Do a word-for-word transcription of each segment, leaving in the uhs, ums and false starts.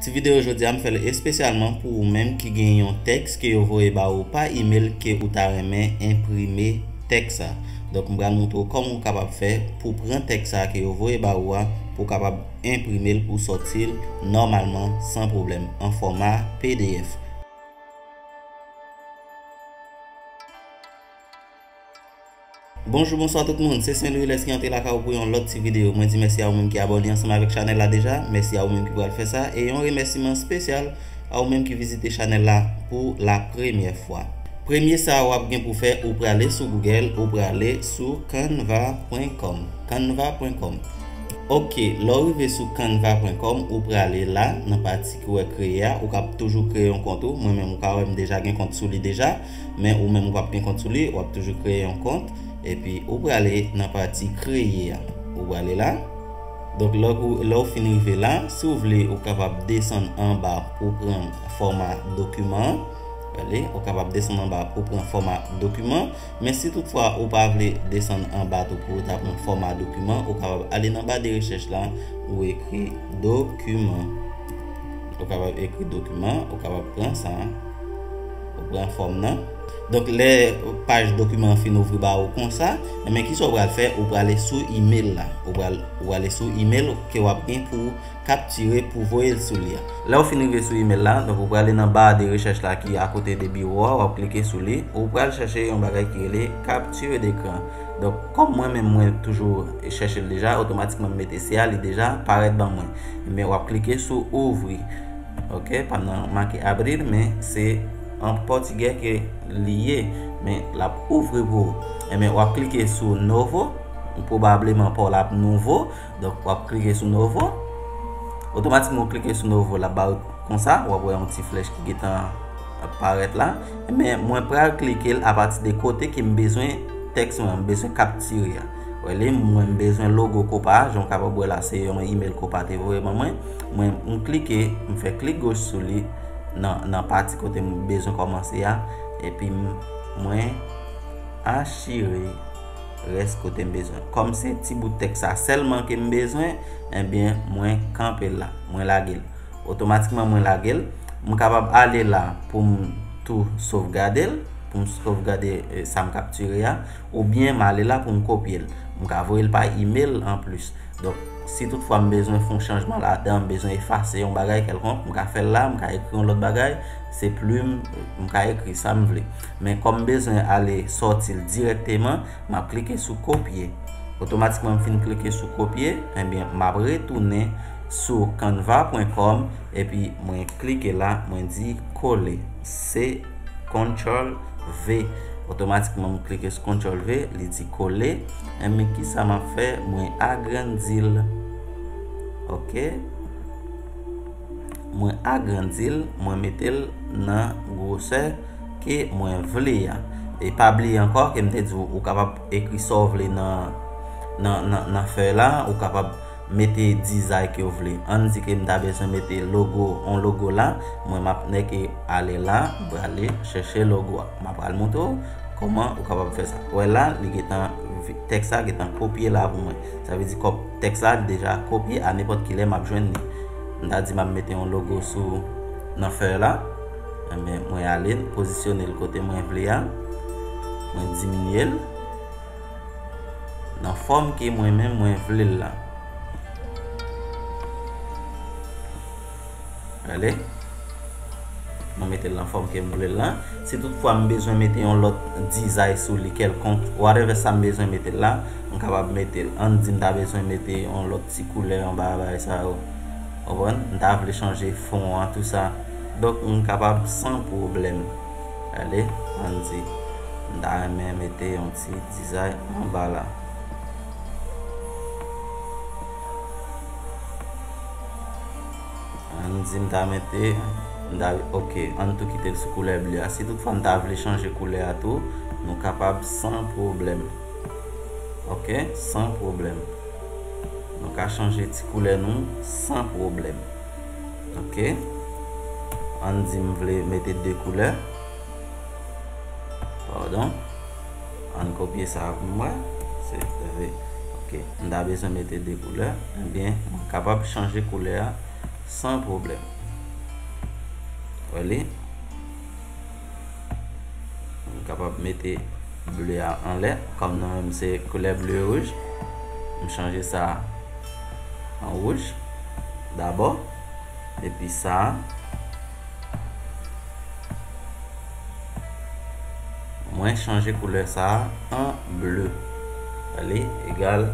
Ti videyo jodi a m fè l espesyalman pou ou menm ki gen yon tèks ke yo voye ba ou pa imèl ke ou ta renmen enprime tèks sa. Donk m pral montre w kòman ou kapab fè pou pran tèks sa ke yo voye ba ou a, pou w kapab enprime l pou sòti l nòmalman san pwoblèm an fòma P D F. Bonjou, bonswa tout moun. Se Saint Louis Lès ki antre lakay ou pou yon lòt ti videyo. Mwen di mèsi a ou menm ki abòne ansanm avèk chanèl la deja. Mèsi a ou menm ki pral fè sa. E yon remèsiman espesyal a ou menm ki vizite chanèl la pou la premyè fwa. Premye sa w ap gen pou fè, ou prale sou Google, ou prale sou canva pwen com. Canva pwen com. Ok, lè w rive sou canva pwen com, ou prale la, nan pati ki wè kreye a, ou kab toujou kreye yon kont ou. Mwen menm, ou ka wè m deja gen kont sou li deja, men ou menm ou p ap gen kont sou li, w ap toujou kreye yon kont, epi ou prale nan pati kreye a. Ou prale la. Donk, lè w, lè w fin rive la, si w vle, ou kapab desann anba pou pran fòma dokiman an. Gade, ou kapab desann anba pou pran fòma dokiman. Men si toutfwa ou pa vle desann anba tou pou ou ta pran fòma dokiman, ou kapab ale nan ba de rechèch la, ou ekri dokiman. Ou kapab ekri dokiman, ou kapab pran sa, ou pran fòm nan. Donk, lè paj dokiman an fin ouvri ba ou konsa, enben, kisa ou pral fè? Ou prale sou imèl la. Ou pral, ou prale sou imèl ke w ap gen pou kaptire pou voye l sou li a. Lè w fin rive sou imèl la, donk ou prale nan ba de rechèch la ki akote de biwo a, w ap klike sou li, ou pral chèche yon bagay ki rele capture d'écran. Donk, kòm mwen menm mwen toujou chèche l deja, otomatikman m mete se a, li deja parèt ban mwen. Men w ap klike sou ouvri. Ok, pa m nan make abrir, men se an pòtigè ke li ye, men l ap ouvri pou ou. Enben, w ap klike sou novo, pwobableman pa w la ap nouvo, donk w ap klike sou novo. Otomatikman w klike sou novo, l ap ba ou konsa, w ap wè yon ti flèch ki gentan ap parèt la. Men mwen pral klike l apati de kote ke m bezwen tèks mwen, m bezwen kaptire a. Wè li, mwen m bezwen logo Copa, jan w kapab wè la, se yon imèl Copa te voye ban mwen. Mwen, m klike, m fè klik goch sou li nan, nan pati kote m bezwen kòmanse a, epi m, mwen achire rès kote m bezwen. Kòm se ti bout tèks sa sèlman ke m bezwen, enben, mwen kanpe l la, mwen lage l. Otomatikman, mwen lage l. M kapab ale la pou m tou sovgade l, pou m sovgade, eh, sa m kaptire a, oubyen m ale la pou m kopye l. M ka voye l pa imèl anplis. Donk, si toutfwa m bezwen fè yon chanjman ladan, m bezwen efase yon bagay kèlkonk, m ka fè l la, m ka ekri yon lòt bagay, se plim, m ka ekri sa m vle. Men kòm m bezwen ale sòti l dirèkteman, m ap klike sou kopye. Otomatikman, m fin klike sou kopye, enben, m ap retounen sou canva pwen com, epi mwen klike la, mwen di kole. Se control V. Otomatikman, m klike sou control V, li di kole. Enben, kisa m ap fè? Mwen agrandi l. Ok. Mwen agrandi l, mwen mete l nan gwosè ke mwen vle a. E pa bliye ankò ke m te di w, ou kapab ekri sa w vle nan, nan, nan, nan fèy la, ou kapab mete dizay ke w vle. Ann di ke m ta bezwen mete logo, yon logo la, mwen m ap nèke ale la, m prale chèche logo a. M ap pral montre w kòman ou kapab fè sa. Wè la, li gentan, tèks la gentan kopye la pou mwen. Sa vle di kòm tèks la deja kopye, a nenpòt ki lè m ap jwenn li. M ta di m ap mete yon logo sou, nan fèy la. Enben, mwen ale l, pozisyone l kote mwen vle a. Mwen diminye l nan fòm ke mwen menm mwen vle l la. Gade. Mwen mete l nan fòm ke m vle l la. Si toutfwa m bezwen mete yon lòt dizay sou li kèlkonk, whatever sa m bezwen mete l la, m kapab mete l. Ann di m ta bezwen mete yon lòt ti koulè anba bagay sa yo. Konprann? M ta vle chanje fon an, tou sa. Donk, m kapab san pwoblèm. Gade, ann di, m ta renmen mete yon ti dizay anba la. Ann di m ta mete, m ta, ok, ann tou kite l sou koulè ble a. Si toutfwa m ta vle chanje koulè a tou, nou kapab san pwoblèm. Ok, san pwoblèm. Nou ka chanje ti koulè nou san pwoblèm. Ok. Ann di m vle mete de koulè. Padon. Ann kopye sa pou m wè. Se V. Ok. M ta bezwen mete de koulè. Ebyen, mwen kapab chanje koulè a san pwoblèm. Wè li? M kapab mete ble a anlè. Kòm nan menm se koulè ble wouj, m chanje sa an wouj dabò. Epi sa, mwen chanje koulè sa an ble. Wè li? Egal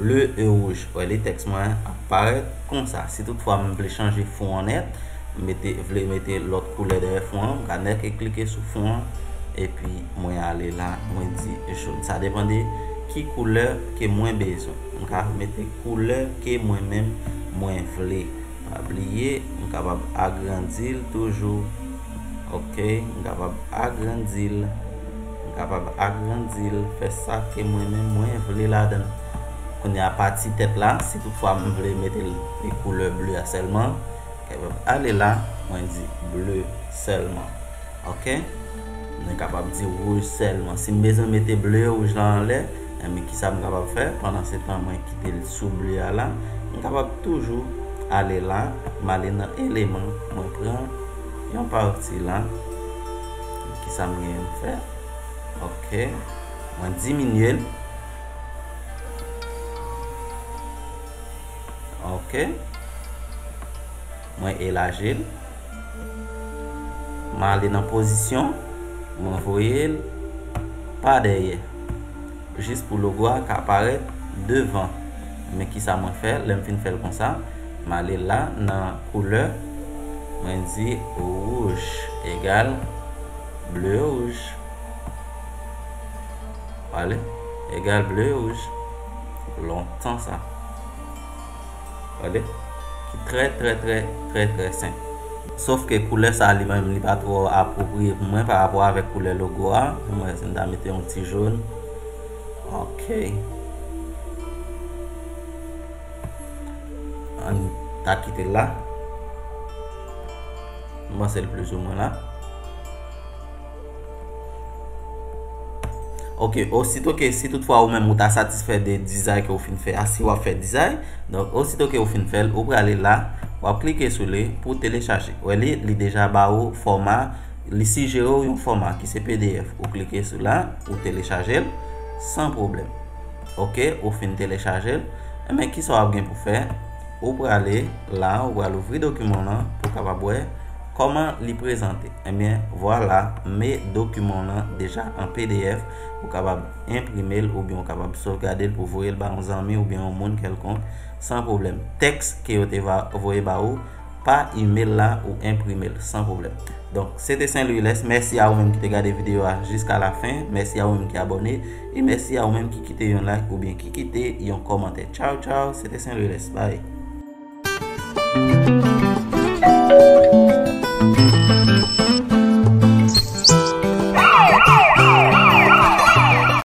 ble e wouj. Wè li? Tèks mwen ap parèt konsa. Si toutfwa m vle chanje fon an nèt, m mete, vle mete lòt koulè dèyè fon an, m ka nèk e klike sou fon an, epi mwen ale la, mwen di jòn. Sa depann de ki koulè ke mwen bezwen. M ka mete koulè ke mwen menm mwen vle. Pa bliye, m kapab agrandi l toujou. Ok, m kapab agrandi l. M kapab agrandi l, fè sa ke mwen menm mwen vle ladan l. Kounye a, pati tèt la, si toutfwa m vle mete l e koulè ble a sèlman, m kapab ale la, mwen di ble sèlman. Ok? Mwen kapab di wouj sèlman. Si m bezwen mete ble wouj la anlè, enben, kisa m kapab fè? Pandan se tan, mwen kite l sou ble a la. M kapab toujou ale la, m ale nan eleman, mwen pran yon pati la. Kisa m genyen m fè? Ok. Mwen diminye l. Ok. Mwen elaji l. Mwen ale nan pozisyon, mwen voye l pa dèyè. Jis pou logo a ka parèt devan. Men kisa mwen fè, lè m fin fè l konsa, mwen ale la nan koulè, mwen di wouj egal ble wouj. Wale, egal ble wouj. Lontan sa. Wale, ki trè, trè, trè, trè, trè senp. Sof ke koulè sa li menm, li pa twò apwopriye pou mwen pa rapò avèk koulè logo a. Mwen, si m ta mete yon ti jòn. Ok. Ann ta kite l la. M panse l plizoumwen la. Ok, osito ke si toutfwa ou menm ou ta satisfè de dizay ke ou fin fè a, si w ap fè dizay, donk osito ke ou fin fè l, ou prale la, w ap klike sou li pou telechaje. Wè li, li deja ba ou fòma, li sijere w yon fòma ki se P D F. Ou klike sou la, ou telechaje l san pwoblèm. Ok, ou fin telechaje l. Enben, kisa w ap gen pou fè? Ou prale la, ou pral ouvri dokiman w lan pou w kapab wè kòman li prezante. Enben, vwala, men dokiman w lan deja an P D F. Ou kapab enprime l oubyen ou kapab sovgade l pou voye l ba yon zanmi oubyen yon moun kèlkonk san pwoblèm. Tèks ke yo te va voye ba ou pa imèl la, ou enprime l san pwoblèm. Donk, se te Saint Louis Lès. Mèsi a ou menm ki te gade videyo a jiska la fen. Mèsi a ou menm ki abòne. E mèsi a ou menm ki kite yon like oubyen ki kite yon kòmantè. Tchaw, tchaw. Se te Saint Louis Lès. Bye.